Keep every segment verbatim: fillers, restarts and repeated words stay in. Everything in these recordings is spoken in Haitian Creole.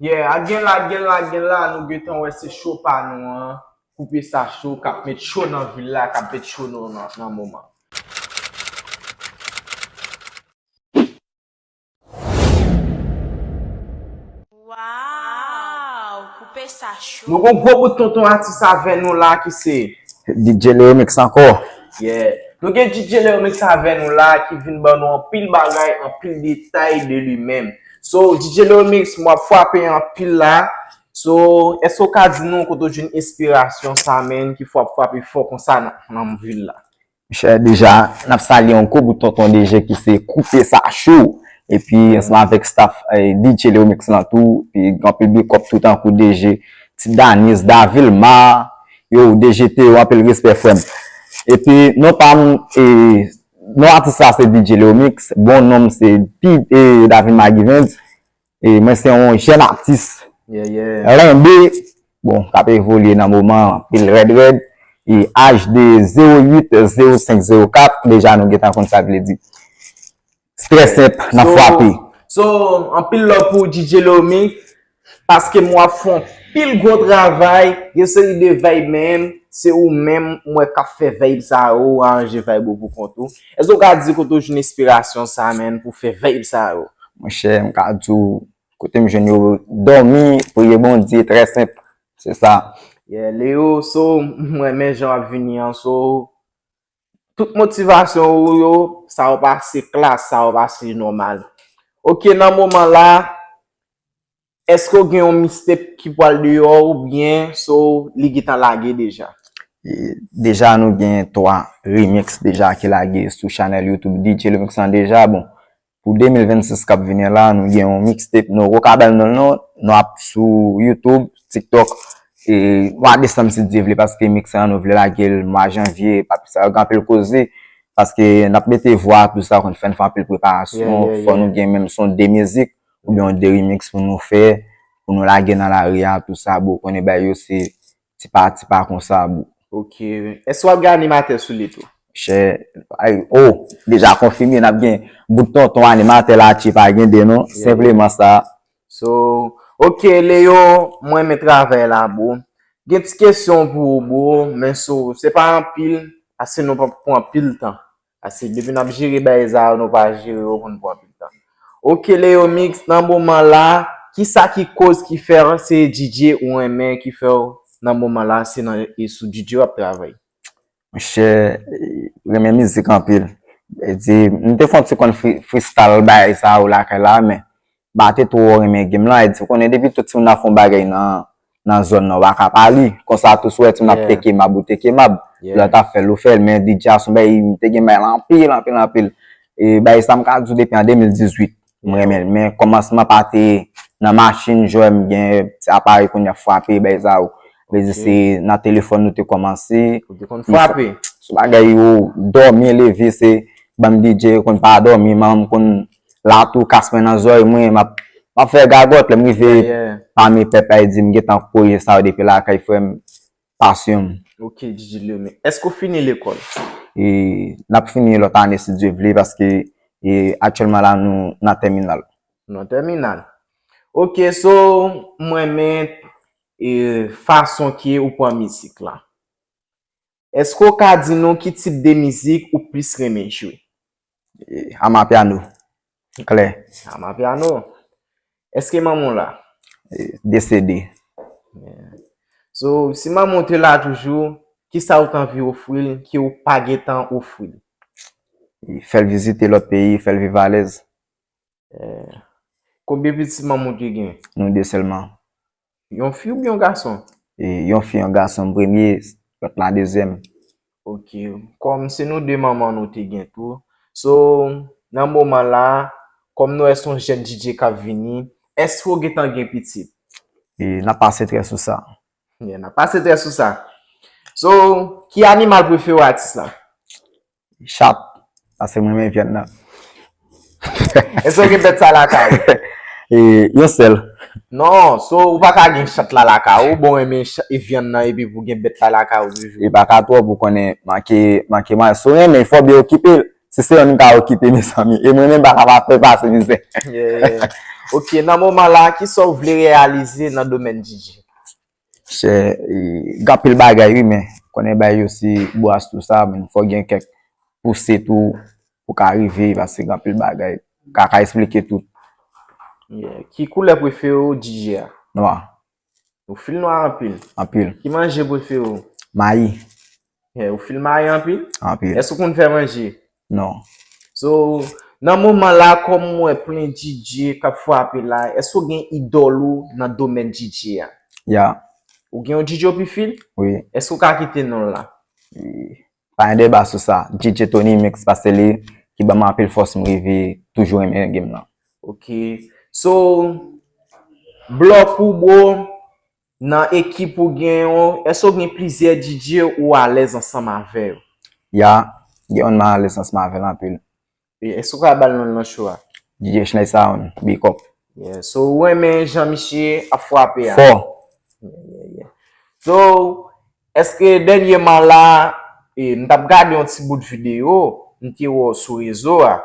Yeah, a gen la, gen la, gen la, nou gentan wè se cho pa nou an. Koupe sa cho, k ap met cho nan vil la, k ap met cho nou nan, nan moman. Waw, koupe sa cho. Nou gon gwo bout tonton atis avè nou la ki se DJ Leomix ankò. Yeah. Nou gen DJ Leomix avè nou la ki vin ban nou anpil bagay, anpil detay de li menm. So, DJ Leomix, m ap frape anpil la. So, èske w ka di nou kote w jwenn enspirasyon sa menm ki fè w ap frape fò konsa nan, nan vil la? Monchè, deja, n ap salye yon gwo bout tonton DJ ki se Koupe Sa Cho. Epi, ansanm avèk staff eh, DJ Leomix lan tou. Epi, gen anpil big up tou tankou DJ Ti Danis, Davilma, yo, DJ Teo, anpil respè frè m. Epi, non pa m, e, non atis la se DJ Leomix, bon non m se P, e, Davilma Givens. E mwen se yon jèn atis. Yeah, yeah. Lenbe, bon, k ap evolye nan moman, anpil rèd rèd. E H D zewo uit zewo senk zewo kat, deja nou gentan konn sa vle di. Trè senp, n ap frape. So, anpil love pou DJ Leomix, paske m wè w ap fè yon pil gwo travay, gen seri de vibe menm, se ou menm m wè k ap fè vibe sa yo, ou aranje vibe ou pou kont ou. Èske w ka di kote w jwenn enspirasyon sa menm pou fè vibe sa yo? Monchè, m ka di w, kote m jwenn yo, dòmi, priye Bondye, trè senp, se sa. Yeah, Leo, so, m renmen jan w ap vini an, so, tout motivasyon ou yo, sa yo pa se klas, sa yo pa se nòmal. Ok, nan moman la, èske w gen yon mixtape ki pral deyò oubyen so li gentan lage deja? E, deja nou gen twa remix deja ki lage sou chanèl YouTube DJ Leomix lan deja. Bon, pou de mil vennsis k ap vini an la, nou gen yon mixtape, nou poko ka ba l non, non, nou ap sou YouTube, TikTok, e mwa desanm si Dye vle, paske mix lan nou vle lage l mwa janvye, pa plis sa, gen anpil koze, paske n ap mete vwa, tou sa, konn fè n fè anpil preparasyon, yeah, yeah, fò yeah. Nou gen menm son de mizik, oubyen yon de remix pou nou fè, pou nou lage nan lari a, tou sa, bro, konnen bagay yo se ti pa ti pa konsa, bro. Ok. Èske w ap gen animatè sou li tou? Chè, ay, oh, deja konfime, n ap gen bout tonton animatè la, tche pa gen de non, yeah, senpleman sa. So, ok, Leo, mwen renmen travay la, bro. Gen ti kesyon pou ou, bro, men so, se pa anpil, paske nou pa pran anpil tan. Paske depi n ap jere bagay sa yo, nou pa jere yo pou n pran anpil tan. Ok, Leomix, nan moman la, kisa ki koz ki fè se DJ ou renmen ki fè w nan moman la, se nan, e sou DJ w ap travay? Monchè, renmen mizik anpil. E di, m te fè yon ti konn free-, freestyle bagay sa yo lakay la, men m pa te twò renmen game lan. E di, ou konnen depi tout timoun ap fè yon bagay nan, nan zòn nan, ou pa ka pa li. Konsa tou si w wè timoun ap teke mab, ou teke mab. Lè w t ap fè l, ou fè l. Men DJ a se yon bagay, m te gen bagay la anpil, anpil, anpil. E bagay sa m ka di w depi an de mil dizuit, m renmen l. Men kòmansman pa te nan machin, jwè m gen ti aparèy kounye a frape, bagay sa yo. Vle di se nan telefòn nou te kòmanse. Ou te konn frape? Se bagay yo, dòmi, leve, se banm DJ konn pa dòmi, manman m konn la tou kas mwen nan zòrèy mwen, m ap, m ap fè gagòt, lè m rive pami pèp la, e di m gentan koze sa yo depi lakay frè m, pasyon m. Ok, DJ Leomix. Èske w fini lekòl? E, n ap fini lòt ane si Dye vle, paske, e, aktyèlman la nou nan tèminal. Nan tèminal. Ok, so, m renmen, e, fason ke ou pran mizik la. Èske w ka di nou ki tip de mizik ou plis renmen jwe? E, amapiano. Klè. Amapiano. Èske manman w la? E, desede. So, si manman w te la toujou, kisa ou t anvi ofri l ke ou pa gentan ofri l? E, fè l vizite lòt peyi, fè l viv alèz. Eh, konbyen pitit manman w te gen? Nou de sèlman. Yon fi oubyen yon gason? E, yon fi, yon gason, m premye, lòt la dezyèm. Ok. Kòm se nou de manman nou te gen tou. So, nan moman la, kòm nou wè se yon jèn DJ k ap vini, èske w gentan gen pitit? E, n ap pase trè sou sa. Yeah, n ap pase trè sou sa. So, ki animal prefere w atis la? Chat. Paske mwen renmen vyann nan. Èske w gen bèt sa lakay ou? E, yon sèl. Non, so ou pa ka gen chat la lakay ou, bon renmen cha-, e vyann nan epi pou gen bèt la lakay ou toujou. E pa ka twòp ou konnen manke, manke mwayen. Si w renmen, fò w byen okipe l. Si se yonn m ka okipe, mezanmi. E mwen menm, m pa ka pa fè pase mizè. Yeah. Ok, nan moman la, kisa w vle reyalize nan domèn D J? Chè, e, gen anpil bagay, wi, men konnen bagay yo se bras tou sa, men fò gen kèk pouse tou pou ka rive, paske gen anpil bagay. Ka, ka eksplike tout. Yeah. Ki koulè prefere w D J a? Nwa. Ou fil nwa anpil. Anpil. Ki manje prefere w? Mayi. Yeah, ou fil mayi anpil? Anpil. Èske w konn fè manje? Non. So, nan moman la, kòm mwen plen D J k ap frape la, èske w gen idòl ou nan domèn D J a? Ya. Ou gen yon D J w pi fil? Wi. Èske w ka kite non l la? Pa gen deba sou sa. D J Tony Mix, paske li ki ban m anpil fòs m rive toujou renmen game lan. Ok. So, blòk ou, bro, nan ekip ou gen yo, èske w gen plizyè D J ou alèz ansanm avè yo? Ya, gen youn m alèz ansanm avè l anpil. E èske w ka ba l non l nan cho a? D J Schney Sound, Big Up. Yeah. So, ou renmen jan misye ap frape a? Fò. So, èske dènyèman la, e, m t ap gade yon ti bout videyo, m te wè w sou rezo a,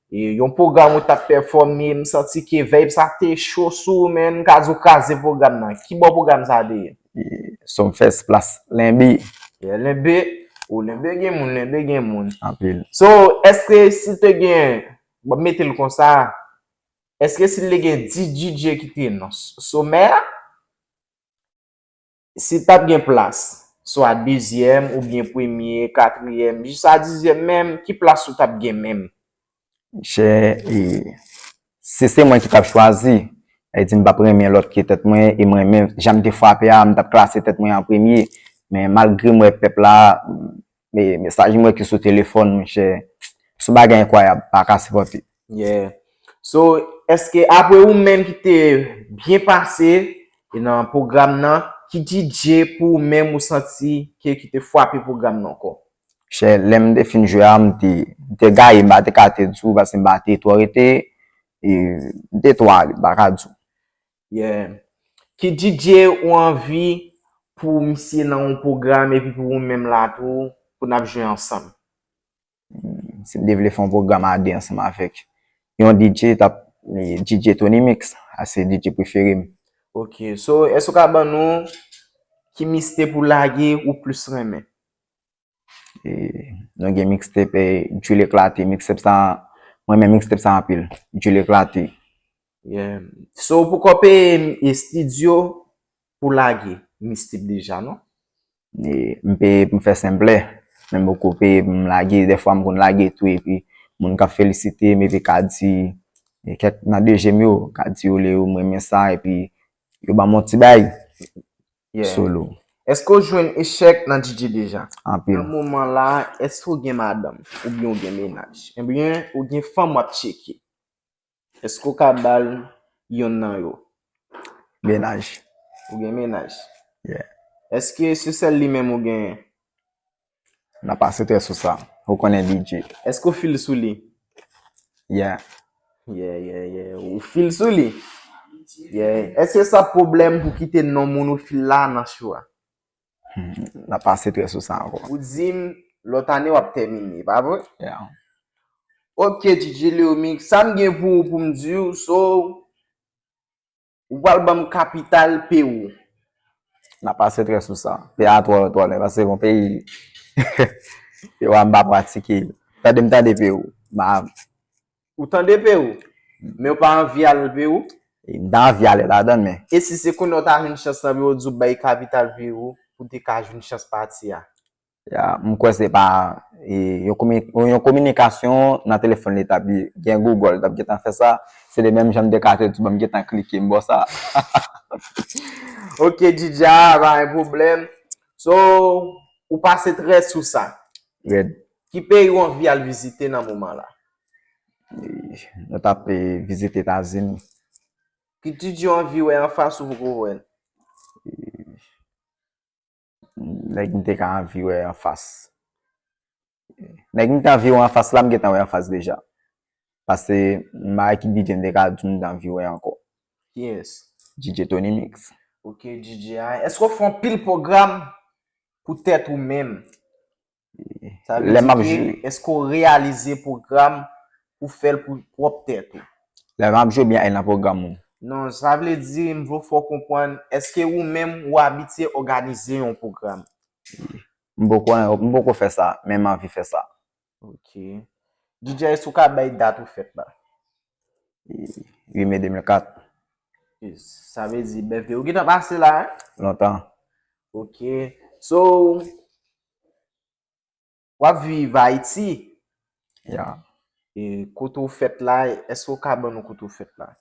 e, yon pwogram ou t ap pèfòme, m santi ke vibe sa te cho sou ou, men m ka di w kraze pwogram nan. Ki bò pwogram sa te ye? Sumfest, plas Lenbe. Yeah, Lenbe, o Lenbe gen moun, Lenbe gen moun. Anpil. So, èske si te gen, bon, mete l konsa, èske si te gen dis D J ki te nan s- somè a, si t ap gen plas, swa dezyèm oubyen premye, katriyèm, jis a dizyèm menm, ki plas ou t ap gen menm? Chè, e, si se mwen ki t ap chwazi, e di m p ap renmen lòt ke tèt mwen, e mwen menm, jan m te frape a, m t ap klase tèt mwen an premye. Men malgre m wè pèp la, me- mesaj m wè ki sou telefòn, monchè, sou bagay enkwayab, pa ka sipòte. Yeah. So, èske apre ou menm ki te byen pase e nan pwogram nan, ki D J pou ou menm ou santi ke ki te frape pwogram nan ankò? Chè, lè m te fin jwe a, m te, m te gaye, m pa te ka te di w, paske m pa te twò rete, e m te twò ale, m pa ka di w. Yeah. Ki D J ou anvi pou misye nan yon pwogram epi pou ou menm la tou, pou n ap jwe ansanm? Si m te vle fè yon pwogram a de ansanm avèk yon D J, t ap, e, D J Tony Mix, a se D J prefere m. Ok, so, èske w ka ban nou ki mixtape ou lage ou plis renmen? E, nou gen mixtape, e, Djil Eklate, mixtape sa, mwen renmen mixtape sa anpil, Djil Eklate. Yeah. So, ou poko peye estidyo pou lage mixtape deja, non? E, m peye pou m fè senplè, men m poko peye pou m lage, dèfwa m konn lage tou, epi moun k ap felisite m, epi ka di, e, kèk nan D J m yo, ka di yo le yo m renmen sa, epi yo ban m yon ti bay Yeah. solo. Èske w jwenn echèk nan D J deja? Anpil. Nan moman la, èske w gen madanm oubyen w gen mennaj? Ebyen, ou gen fanm w ap tcheke. Èske w ka ba l yonn nan yo? Mennaj. Ou gen mennaj? Yeah. Èske se sèl li menm ou genyen? N ap pase tè sou sa. Ou konnen D J. Èske w fil sou li? Yeah. Yeah, yeah, yeah. Ou fil sou li? Yeah. Èske sa pwoblèm pou kite non moun ou fil la nan cho a? Hmm, n ap pase tè sou sa ankò. Ou di m lòt ane w ap tèmine, pa vre? Yeah. Ok, D J Leomix, sa m gen pou ou pou m di w, so, ou pral ban m kapital Pewou. N ap pase tè sou sa. Peyi a twò, twò lwen, paske bon peyi. Peyi a m pa pratike. Tande m tande Pewou. M pa Ou tande Pewou? Men ou pa anvi al Pewou? M ta anvi ale ladan l, men. E si se kounye a w ta jwenn chans nan Pewou, w di w bay kapital Pewou, pou w te ka jwenn chans pati a? Ya, m kwè se pa, e, yon komi- yon kominikasyon nan telefòn li t ap gen Google, li t ap gentan fè sa. Se de menm jan m te ka te di w, ban m gentan klike, m ba w sa. Ok, D J, a, pa gen pwoblèm. So, ou pase tè sou sa. Rèd. Ki peyi ou anvi al vizite nan moman la? E, nou t ap, e, vizite Etazini. Ki D J ou anvi wè anfas ou poko wè l? Nèg m te ka anvi wè anfas. Nèg m te anvi wè anfas la, m gentan wè anfas deja. Paske m pa wè ki D J m te ka di m te anvi wè ankò. Kiyès? D J Tony Mix. Ok, D J a. Èske w fè anpil pwogram pou tèt ou menm? Sa vle di ke, èske w reyalize pwogram pou fè l pou pwòp tèt ou? Lè m ap jwe byen al nan pwogram ou? Non, sa vle di, m vle fè w konprann, èske ou menm ou abitye òganize yon pwogram? M poko, m poko fè sa, men m anvi fè sa. Ok. D J, èske w ka bay dat ou fèt la? Uit me de mil kat. Sa vle di, bèf de ou gentan pase la, hein? Lontan. Ok. So, w ap viv Ayiti? Ya. E kote w fèt la, èske w ka ban nou kote w fèt la?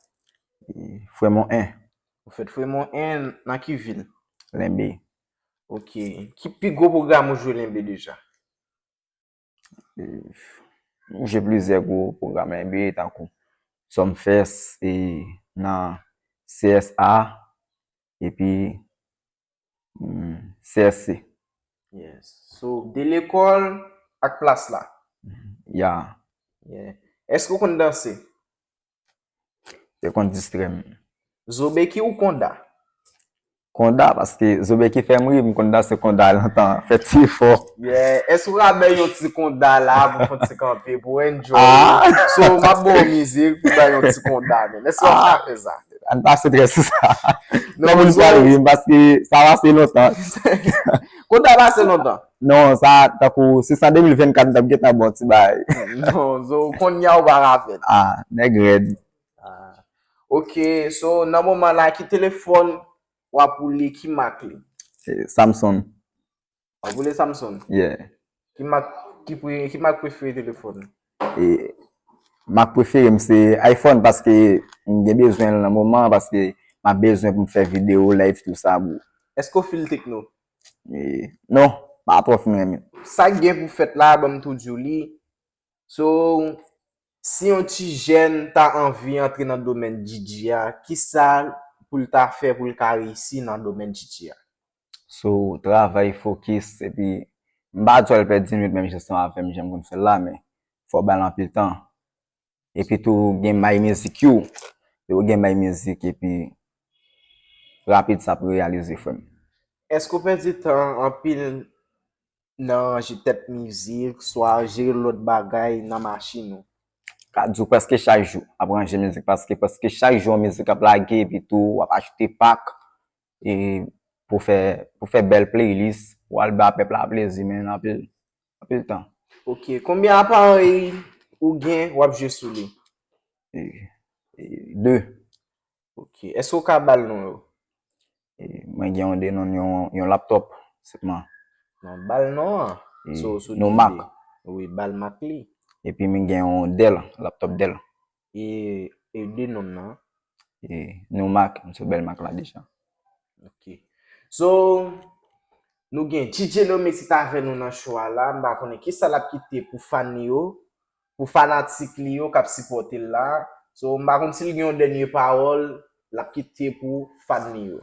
E Fremont en. Ou fèt Fremont en, nan ki vil? Lenbe. Ok. Ki pi gwo pwogram ou jwe Lenbe deja? E, m jwe plizyè gwo pwogram N B A, tankou Summerfest, e nan C S A, epi, mm, C S C. Yes. So, de lekòl ak plas la. Ya. Yeah. Èske w konn danse? Te konn distrè m. Zobeki ou konda? Konda, paske Zobeki fè m ri, m konn danse konda lontan, fè ti efò. Yeah. Èske w ka bay yon ti konda la pou fè ti kanpe, pou enjoy? Ah! So, m ap ba w mizik, pou bay yon ti konda, men. Èske w ka fè sa? Ann pase trè sou sa. Non, moun pral ri m, paske sa pase lontan. Konda pase lontan? Non, sa, tankou, si se an de mil vennkat, m t ap gentan ba w ti bagay. Non, so, kounye a ou pa ka fè l. Ah, nèg rèd. Ah. Ok, so, nan moman la, ki telefòn w ap woule, ki mak li? Eh, Samsung. W ap woule Samsung? Yeah. Ki mak, ki pre-, ki mak prefere telefòn? E, mak prefere m se iPhone, paske m gen bezwen l nan moman an, paske m ap bezwen pou m fè videyo, live, tou sa, bro. Èske w fin Tecno? E, non, pa twò fin renmen. Sa k gen pou fèt la, ban m tou di w li. So, si yon ti jèn ta anvi antre nan domèn D J a, kisa pou l ta fè pou l ka reyisi nan domèn D J a? So, travay, fokis, epi m pa di w al pèdi minit menm jan ansanm avè m, jan m konn fè l la, men fò w ba l anpil tan. Epi tou, gen may mizik yo. Yo gen may mizik, epi rapid sa pou reyalize, frè m. Èske w pèdi tan anpil nan ranje tèt mizik, swa jere lòt bagay nan machin ou? Ka di w prèske chak jou ap ranje mizik, paske prèske chak jou yon mizik ap lage, epi tou w ap achte pak, e pou fè, pou fè bèl playlist, pou al ba pèp la plezi, men anpil, anpil tan. Ok, konbyen aparèy ou gen w ap jwe sou li? E, e, de. Ok. Èske w ka ba l non yo? E, mwen gen yon de non, yon, yon laptop, senpman. Non, ba l non an. E, sou, sou non, mak. Wi, ba l mak li. Epi mwen gen yon Dell, laptop Dell. E, e de non nan? E, non, mak, m sou bèl mak la deja. Ok. So, nou gen D J Lomix ki t avè nou nan show a la. M pa konnen kisa l ap kite pou fan li yo, pou fanatik li yo k ap sipòte l la. So, m pa konn si l gen yon dènye pawòl l ap kite pou fan li yo.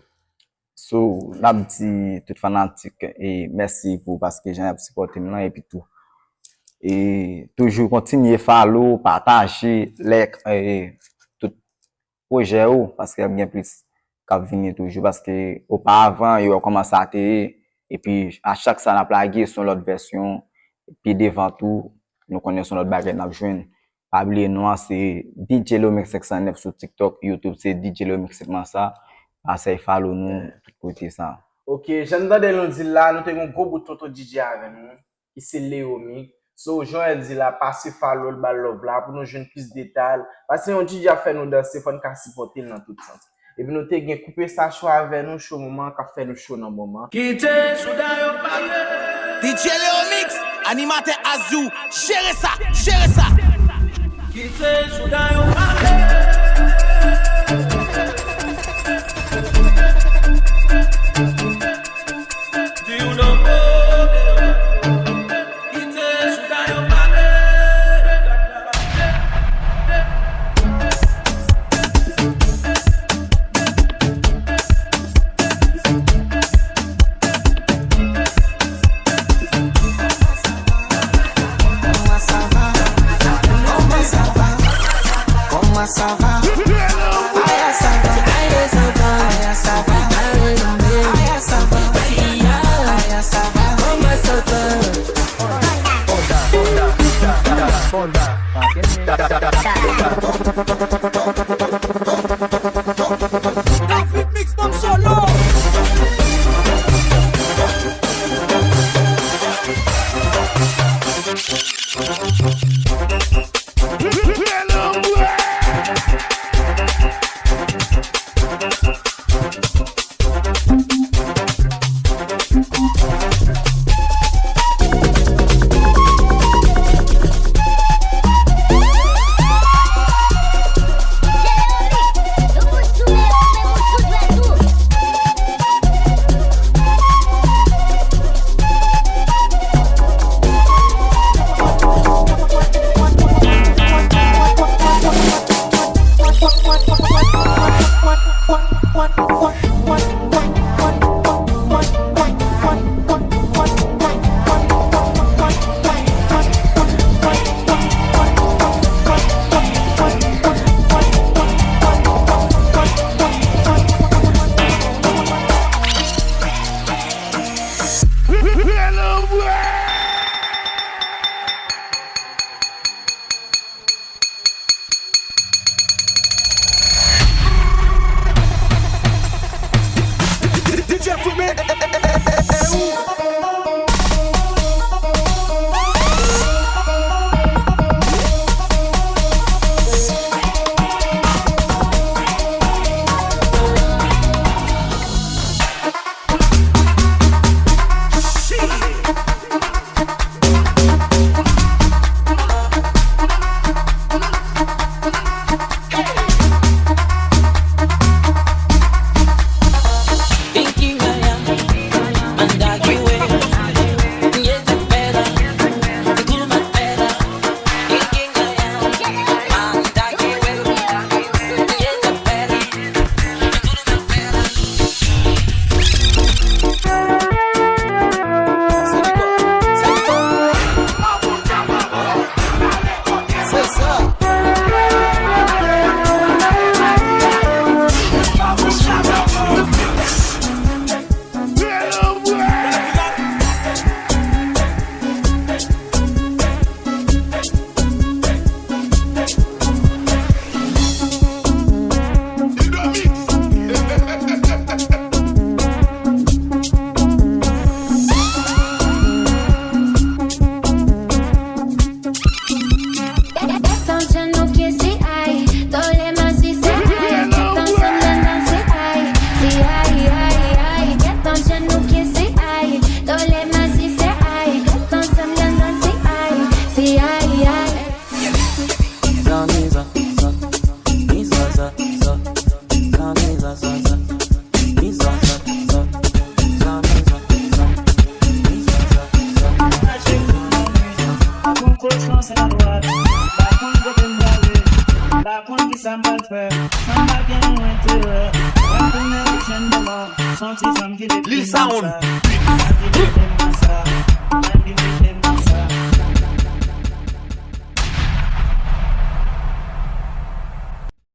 So, n ap di tout fanatik, e, mèsi pou, paske jan y ap sipòte m nan, epi tou, e, toujou kontinye follow, pataje, like, e, tout pwojè yo, paske ap gen plis k ap vini toujou, paske oparavan, yo kòmanse a te ye, epi a chak sa n ap lage, se yon lòt vèsyon, pi devan tou, nou konnen se yon lòt bagay n ap jwenn. Pa bliye non an, se D J Lomix senk san nèf sou TikTok, YouTube, se D J Lomix senk san nèf sa, pase follow nou, tout kote sa. Ok, jan n tande nou di l la, nou te gen yon gwo bout tonton D J avè nou, ki se Leo Mix. So, jan w di la, pase follow l, ba l love la, pou nou jwenn plis detay. Paske yon D J ap fè nou danse, fò n ka sipòte l nan tout sans. Epi nou te gen Koupe Sa Cho avè nou, cho moman k ap fè nou cho nan moman. Kite jouda yo pale. D J Leo Mix, animatè Azou, jere sa, jere sa. Kite jouda yo pale. Di w non, kite jouda yo pale. Kòman sa va? Kòman sa va? Kòman sa va? David Mix, banm solo. Lil Sound.